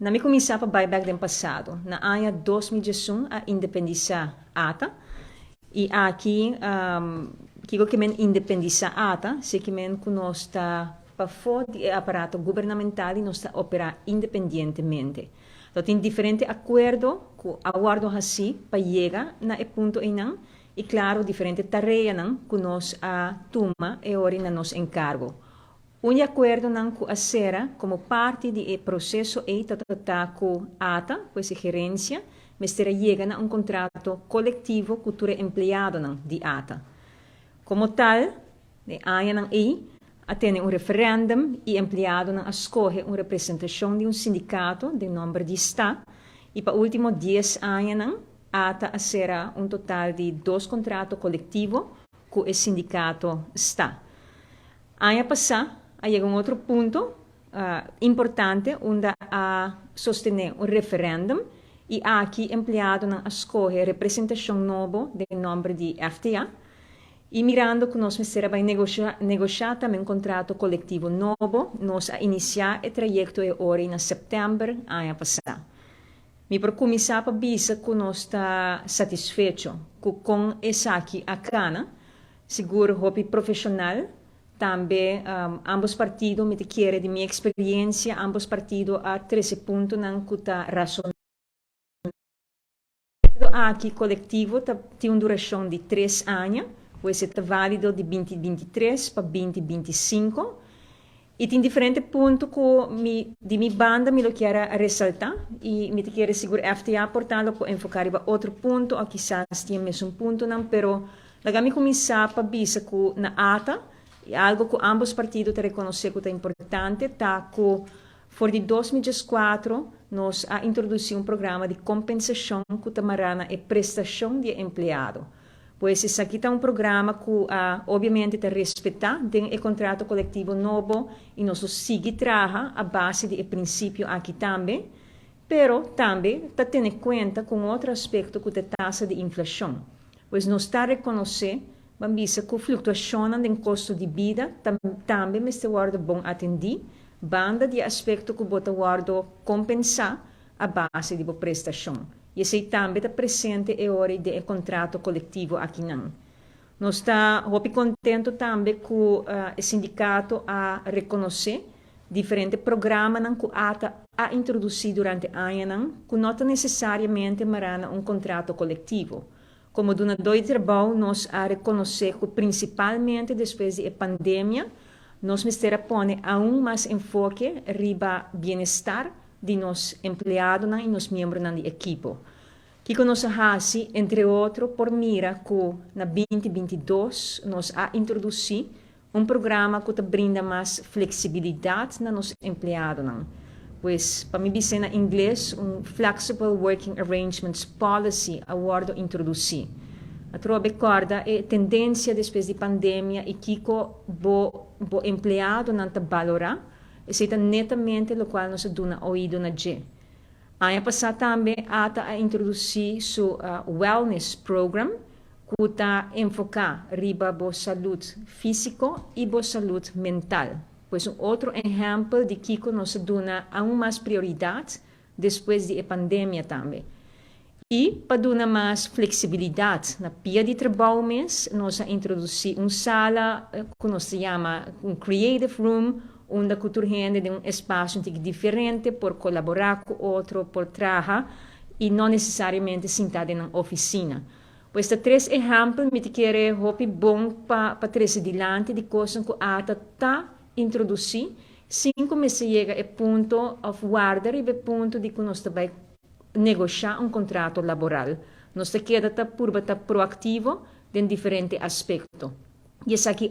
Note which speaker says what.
Speaker 1: Laga mi kuminsá pa bai bèk den pasado. Na aña 2001 a independisá ATA i aki kiko ke men independisá ATA, esei ke men ku nos ta pafó di e aparato gubernamental i nos ta operá independientemente. Lo tin diferente akuerdo ku a wòrdu hasí pa yega na e punto einan i klaro diferente tareanan ku nos a tuma e ora na nos enkargo. Un di akuerdonan ku a sera komo parti di e proseso ei ta ku ATA, pues e gerensia, mester a yega na un kontrato kolektivo ku tur e empleadonan di ATA. Komo tal, e añanan ei, a tene un referèndum i empleadonan a skohe un representashon di un sindikato den nòmber di sta i pa último 10 añanan ATA a sera un total di dos kontrato kolektivo ku e sindikato sta. Aña pasá a yega un otro punto importante unda a sostené un referèndum i aki empleadonan a skohe representashon nobo den nòmber di FTA i mirando ku nos mester a bai negoshá tambe un kontrato kolektivo nobo, nos a inisiá e trayekto e ora na sèptèmber aña pasá. Mi por kuminsá pa bisa ku nos ta satisfecho ku kon esaki a kana, sigur hopi profeshonal, tambe ambos partido, mi ta kere di mi eksperensia, ambos partido a trese puntonan ku ta rasonabel. Aki kolektivo tin un durashon di 3 aña, pues ta válido di 2023 pa 2025. I tin diferente punto ku mi, di mi banda mi lo ke resaltá i mi ke sigur FTA por tantu por enfoká riba otro punto òf kisas tin mesun puntonan, pero laga mi kuminsá pa bisa ku na ATA algu ku ambos partido ta rekonosé ku ta importante ta ku for di 2004 nos a introdusí un programa di kompensashon ku ta mará na e prestashon di empleado. Pues esaki ta un programa ku obviamente ta respetá den e kontrato kolektivo nobo i nos ta sigui traha a base di e prinsipio aki tambe, pero tambe ta tene kuenta ku otro aspekto ku ta tasa di inflashon. Pues nos ta rekonosé, ban bisa, ku fluktuashon di kosto di bida tambe mester wòrdu bon atendí, banda di aspekto ku bo ta wòrdu kompensá a base di prestashon. I esei tambe ta presente e ora den kontrato kolektivo akinan. Nos ta hopi kontentu tambe ku e sindikato a rekonosé diferente programanan ku ATA a introdusí durante añanan ku no ta nesesariamente mará na un kontrato kolektivo. Komo dunadó di trabou, nos a rekonosé ku prinsipalmente despues di pandemia, nos mester a pone aun mas enfoke riba bienestar di nos empleadonan i nos miembronan di ekipo. Kiko nos a hasi, entre otro, por mira ku na 2022 nos a introdusí un programa ku ta brinda mas fleksibilidat na nos empleadonan. Pues, pa mi bisa na ingles, un Flexible Working Arrangements Policy a wòrdu introdusí. Atrobe kòrda e tendensia despues di pandemia i kiko bo empleadonan ta balorá, esei ta netamente loke nos a duna oido na dje. Aña pasá tambe ATA a introdusí su wellness program ku ta enfoká riba bo salú físiko i bo salú mental. Pues un otro ehèmpel di kiko nos a duna aún mas prioridat despues di pandemia tambe. I pa duna mas fleksibilidat na pia di trabou mes, nos a introdusí un sala ku nos ta yama un creative room, unda ku tur hende den un espasio diferente por kolaborá ku otro, por traha i no nesesariamente sintá den un ofisina. Pues ta tres ehèmpel mi ta kere hopi bon pa trese dilanti di kos ku ATA ta introdusí, sin ku mester yega e punto òf warda riba e punto di ku nos ta bai negoshá un kontrato laboral. Nos ta keda ta purba ta proaktivo den diferente aspekto. I esaki